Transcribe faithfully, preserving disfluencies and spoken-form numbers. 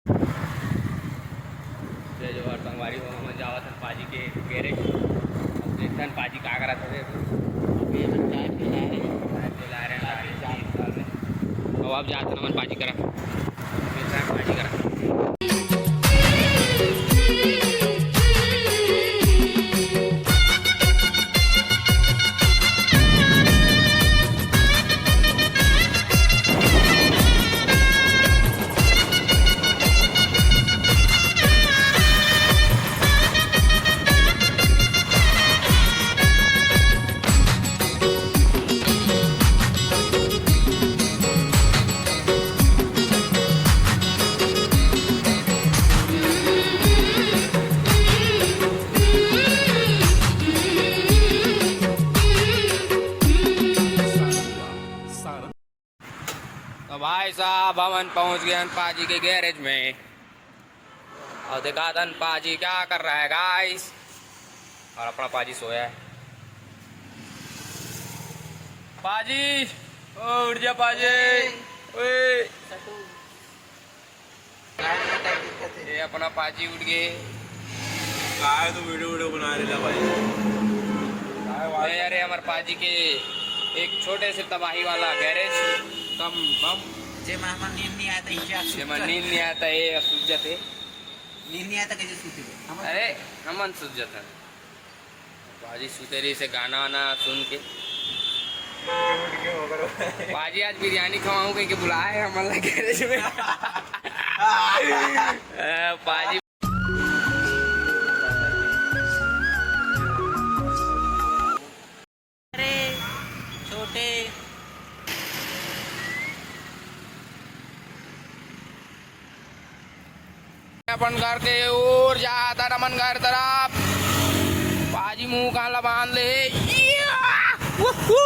जय जोहार संगवारी हो, हमन जावत हन पाजी के गैरेज। अब देखथन पाजी का करत हवे। अभी हमन चाय पिला रहे हैं। चाय पिला रहे हैं। चाय पिला रहे हैं। अब आप जात हन हमन पाजी करा। मिलथन पाजी करा। तो भाई साहब, हमन पहुंच गए हन पाजी के गैरेज में। और दिखाथन पाजी क्या कर रहा है, गाइस। और अपना पाजी सोया है। पाजी, ओ उठ जा पाजी। ओए। ये अपना पाजी उठ गए। काय तो वीडियो वीडियो बना रहे ला भाई। काय बात ए, अरे, हमर पाजी के एक छोटे से तबाही वाला गैरेज। कम बम। जेमा हमन नींद नहीं आता, ये जेमा नींद नहीं आता, ये सुत जाते। नींद नहीं आता, कैसे सुते? हमन अरे, हमन सुत जाता। पाजी सुते रही से गाना वाना सुन के। पाजी आज बिरयानी खवाऊं कह के बुलाए हे हमन ला गैरेज में। ए, पाजी। अरे, छोटे। अपन घर के ओर जात हन, अपन घर तरफ। पाजी मुंह कान ला बांध ले। या! वुहू!